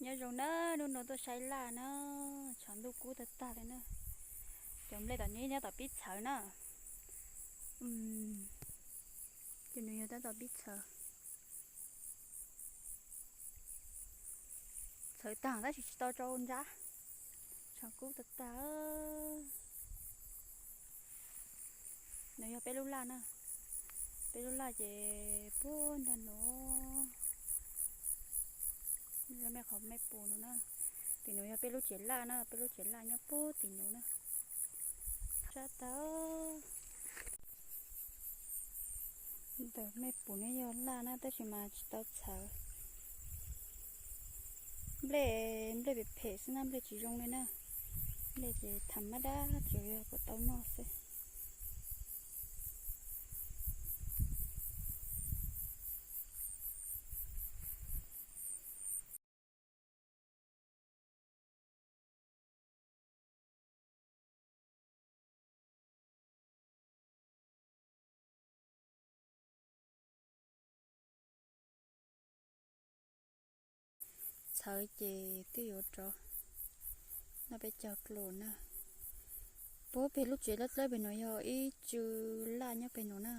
Nyob zoo na, hnub no tuaj saib laj na, tshav ntuj kub tag tag li na. Cov nplej tom nyob nyob tom pib txhawv na. Ces nws yog tab tom pib txhawv. Txhawv tag tab sis tsis tau rau ntsab, tshav kub tag tag. Nws yog peb lub laj na, peb lub laj ces puag nrag no, mej qhov mej pum no na. Tim no yog peb lub tsev laj na, peb lub tsev laj nyob puag tim no na. Sab tag. Ntawm mej pum no yog laj na tab sis mas tsis tau txhawv. Nplej, nplej phem phem xwb na, nplej tsis zoo li na. Nplej ces tham mab dab tsuas yog kom tau noj xwb. Txhawv ces twb yuav rov noj peb caug dlua na. Puag pem lub tsev dawb dawb pem no yog ib tsw laj nyob pem no na.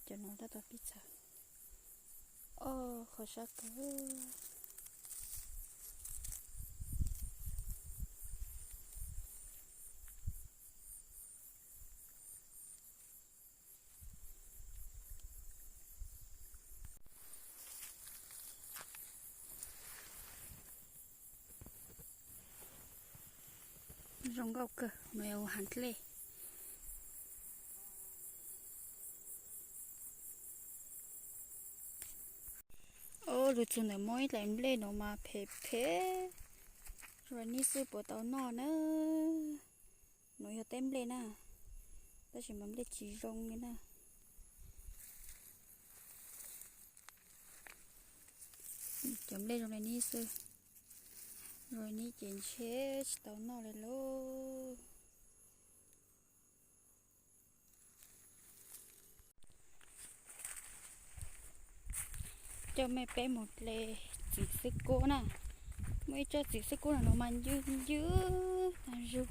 Cov no tab tom pib txhawv. Ob qhov sab kawg. Zoo nkauj kawg, no yog hav dlej. Ob, lug txug ntawm muaj ib daim nplej no mas phem phem. Zoo li neb xwb puas tau noj na. No yog teb nplej na, tab sis mas nplej tsis zoo li na. Cov nplej zoo li neb xwb, zoo li neb ces ntshe tsis tau noj li lauj. Coj mej peb mus dle txiv xwb kub na. Muaj ib tsob txiv xwb kub no mas ncw ncw tag zug.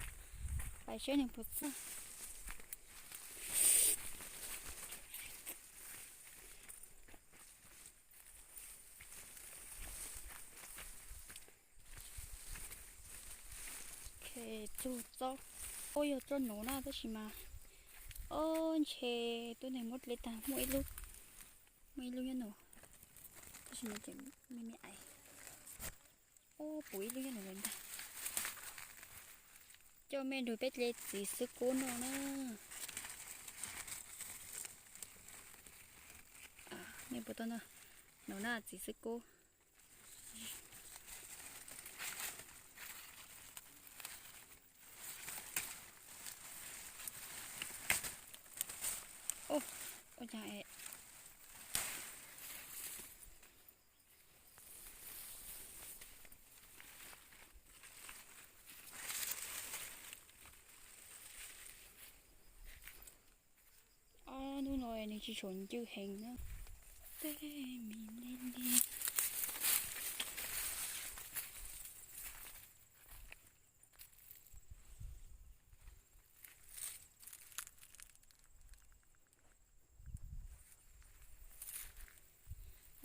Pais seb nws puas txog. Txug tsob, ua yog tsob nuav na tab sis mas, ob, ntshe tub neeg muab dle tag muaj ib lub, muaj ib lub nyob nuav, tab sis nuav tseem me me aiv. Ob, puv ib lub nyob nuav lawm ntag. Coj mej nrug peb dle txiv xwb kub noj na. Mej puas tau noj? Nuav na txiv xwb kub. Ua cas es Ob hnub no nws tsis tshua ncw heev na. Tej me me li.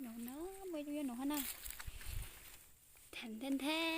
No na, muaj ib lub nyob no hab na. Tham nthe nthe.